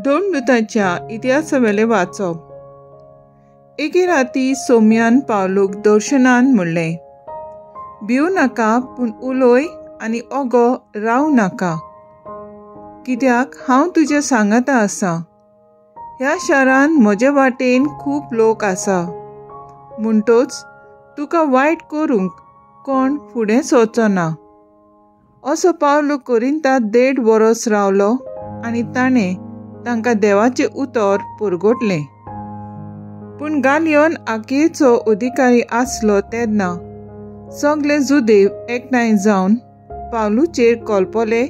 दोन दुताच्या इतिहासावेलें वाचप. एके राती सोम्यान पावलूक दर्शनान म्हणलें, भिवू नाका, पूण उलोय आनी ओगो रावं नाका, कित्याक हांव तुज्या सांगाता आसा. ह्या शारान म्हजे वाटेन खूब लोक आसा, म्हणटोच तुका वायट करूंक कोण फुडें सरचो ना. असो पावलू कोरिंतांत 1.5 वरस रावलो आनी ताणें तांकां देवाचें उतर पुरगोटलें. पूण गालियोन आकेचो अधिकारी आसलो तेन्ना सगळे जुदेव एकठांय जावन पावलूचेर कोलपले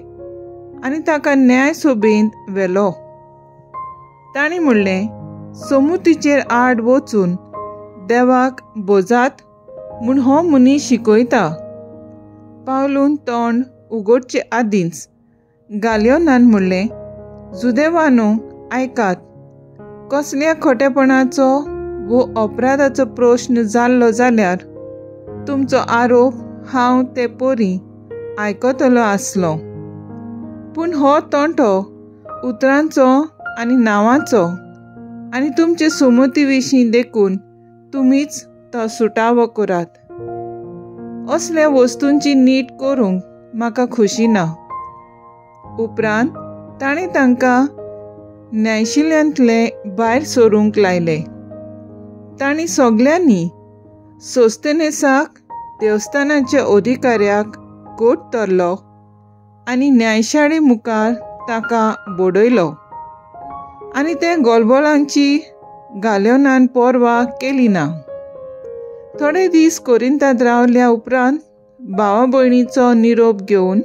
आनी ताका न्याय सोबेंत व्हेलो. तांणी म्हणलें, समुतीचेर आड वचून देवाक बोजात म्हूण हो मनीस शिकयता. पावलून तोंड उगडचे आदींच गालियोनान म्हणलें, जुदेवानो आयकात, कसल्या खोटेपणाचो वो अपराधाचो प्रश्न जाल्लो जाल्यार तुमचो आरोप हांव ते परी आयकतलो आसलो, पूण हो तोंटो उतरांचो आनी नांवाचो आनी तुमचे सुमती विशीं देखून तुमीच तो सुटावो करात. असल्या वस्तूंची नीट करूंक म्हाका खोशी ना. उपरांत ताणें तांकां न्यायशिल्यांतले भायर सरूंक लायले. तांणी सगल्यांनी सोस्तेनेसाक देवस्थानाच्या अधिकाऱ्याक गोट धरलो आनी न्यायशाळे मुखार ताका बडयलो आनी ते गोलबोलांची गालियोनान पर्वा केली ना. थोडे दीस कोरिंतांत रावल्या उपरांत भावा भयणीचो निरोप घेवन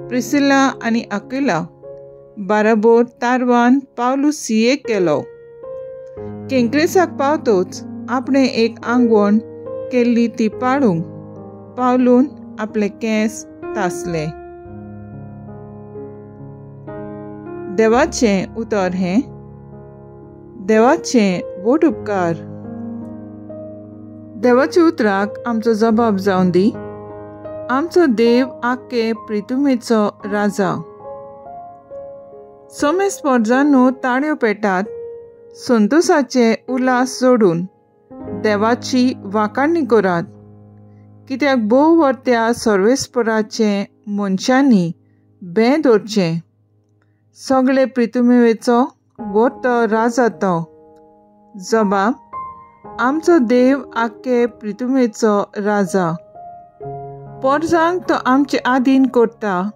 प्रिसिला आनी अकिला बाराबोर तारवान पावलू सियेक गेलो. केंक्रेसाक पावतोच आपणें एक आंगवण केल्ली ती पाडूंक पावलून आपले केंस तासले. देवाचें उतर हें. देवाचें व्हड उपकार. देवाच्या उतराक आमचो जबाब जावन दी. आमचो देव आख्खे प्रितुमेचो राजा. सोमेस पोरजांनो ताळयो पेटात, संतोसाचे उल्हास जोडून देवाची वाखाणी करात, कित्याक भोव वर्त्या सर्वेस्पराचे मनशांनी बें दवरचें. सगळे प्रितुमेचो व्हड राजा तो. जबाब, आमचो देव आख्खे प्रितुमेचो राजा. पोरजांक तो आमचे आदीन करता,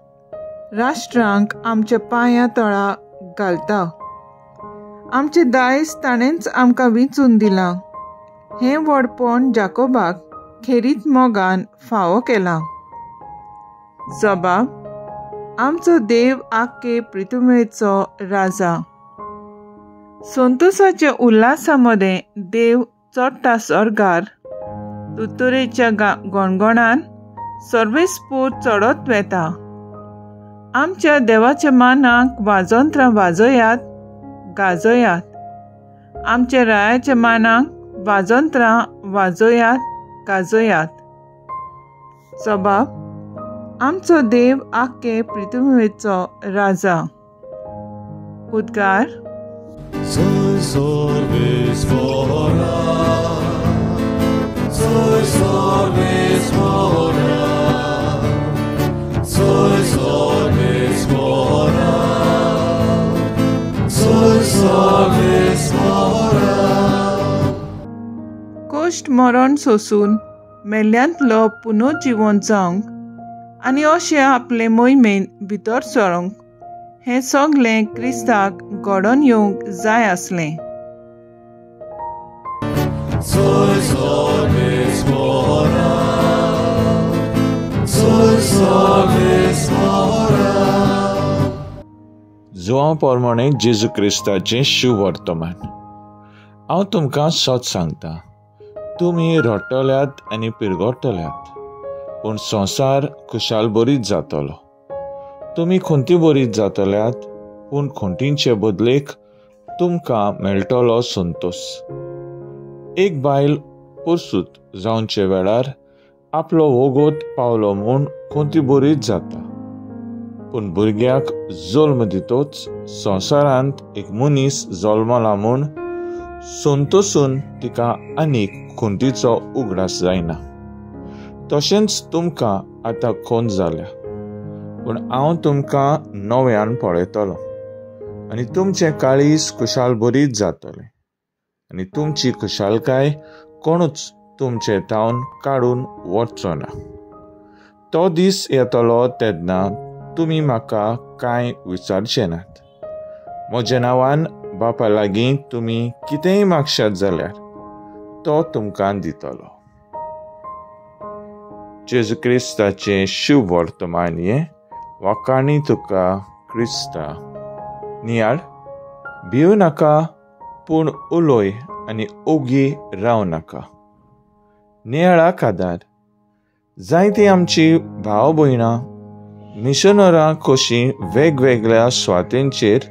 राष्ट्रांक आमच्या पांया तळा घालता. आमचे दायज ताणेंच आमकां विंचून दिलां. हें व्हडपण जाकोबाक खेरीत मोगान फावो केलां. जबाब, आमचो देव आख्खे प्रितुमेचो राजा. संतोसाच्या उल्हासा मदें देव चडटा सर्गार, तुतुरेच्या गणगणान सर्वेस्पूर चडत वेता. आमच्या देवाच्या मानाक वाजंत्रां वाजयात, गाजयात. आमच्या रायाच्या मानाक वाजंत्रां वाजयात, गाजयात. जबाब, आमचो देव आख्खे प्रितुमेचो राजा. उद्गार. कश्ट मरण सोसून मेल्ल्यांतलो पुनर्जिवन जावंक आनी अशें आपले मोहिमेन भितर सरूंक हें सगलें क्रिस्ताक घडोवन येवंक जाय आसलें. जुवां प्रमाणे जेजू क्रिस्ताचें शुभवर्तमान. हांव तुमकां सत सांगता, तुमी रडटल्यात आनी पिरगडटल्यात, पूण संवसार खुशाल बरीच जातलो. तुमी खुंटी बरीच जातल्यात, पूण खुंटींचे बदलेक तुमकां मेळटलो संतोस. एक बायल पोरसूत जावचे वेळार आपलो वोगोत पावलो म्हूण खुंटी बरीच जाता, पूण भुरग्याक जल्म दितोच संवसारांत एक मनीस जल्मला म्हूण संतोसून तिका आनीक खुंटीचो उगडास जायना. तशेंच तुमकां आतां खंत जाल्या, पूण हांव तुमकां नव्यान पळयतलो आनी तुमचें काळीज खुशालभरीत जातलें आनी तुमची खुशालकाय कोणूच तुमचे तावन काडून वचचो ना. तो दीस येतलो तेन्ना तुमी म्हाका कांय विचारचे नात. म्हज्या नांवान बापा लागीं तुमी कितेंय मागशात जाल्यार तो तुमकां दितलो. जेजू क्रिस्ताचें शुभ वर्तमान हें. वाखाणी तुका क्रिस्ता. नियाळ, भिव नाका, पूण उलोय आनी ओगी राव नाका. नियाळाक आदार. जायतीं आमची भाव भयणां मिशनरां कशीं वेगवेगळ्या सुवातेंचेर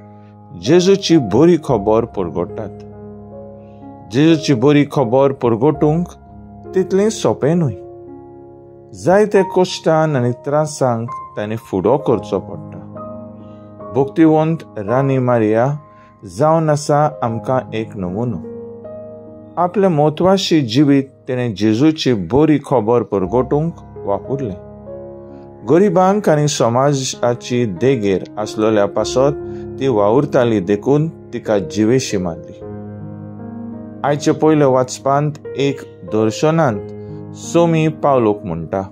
जेजूची बरी खबर परगटात. जेजूची बरी खबर परगटूंक तितलें सोंपें न्हय. जायते कश्टान आनी त्रासांक ताणें फुडो करचो पडटा. भक्तिवंत राणी मारिया जावन आसा आमकां एक नमुनो. आपलें म्हत्वाशी जिवीत तेणें जेजूची बरी खबर परगटूंक वापरलें. गरिबांक आनी समाजाची देगेर आसलेल्या पासत ती वावुरताली, देखून तिका जिवेशी मारली. आयचे पयले वाचपांत एक दर्शनांत सोमी पावलोक म्हणटा,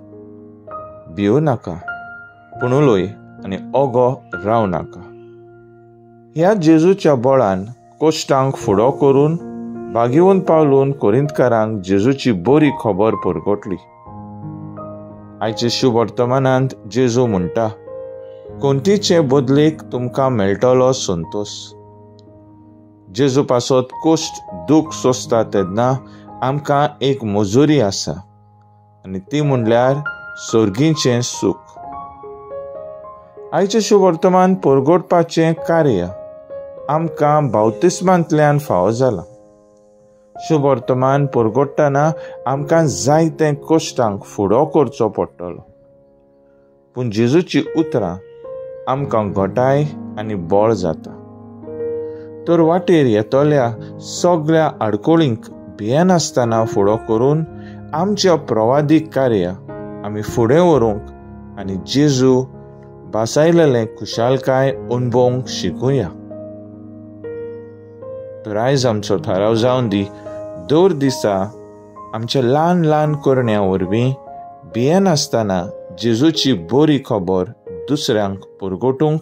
भिव नाका, पूण उलोय आनी ओगो राव नाका. ह्या जेजूच्या बळान कश्टांक फुडो करून भाग्यवंत पावलून कोरिंतकारांक जेजूची बरी खबर परगटली. आयचे शुभ वर्तमानांत जेजू म्हणटा, कोंतीचे बदलेक तुमकां मेळटलो संतोश. जेजू पासत कश्ट दूख सोंसता तेन्ना आमकां एक मजुरी आसा आनी ती म्हणल्यार सर्गीचें सूख. आयचें शुभ वर्तमान परगटपाचें कार्य आमकां बाप्तिस्मांतल्यान फावो जालां. शुभ वर्तमान परगटतना आमकां जायते कश्टांक फुडो करचो पडटलो, पूण जेजूची उतरां आमकां घटाय आनी बळ जाता. तर वाटेर येतल्या सगळ्या आडकोळींक भियेनासतना फुडो करून आमच्या प्रवादीक कार्य आमी फुडें व्हरूंक आनी जेजू भासायलेलें खुशालकाय अणभवंक शिकूया. तर आयज आमचो थाराव जावन दी, दर दिसा आमच्या ल्हान ल्हान करण्या वरवीं भियेनासतना जेजूची बरी खबर दुसऱ्यांक परगटूंक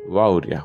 वावुरया.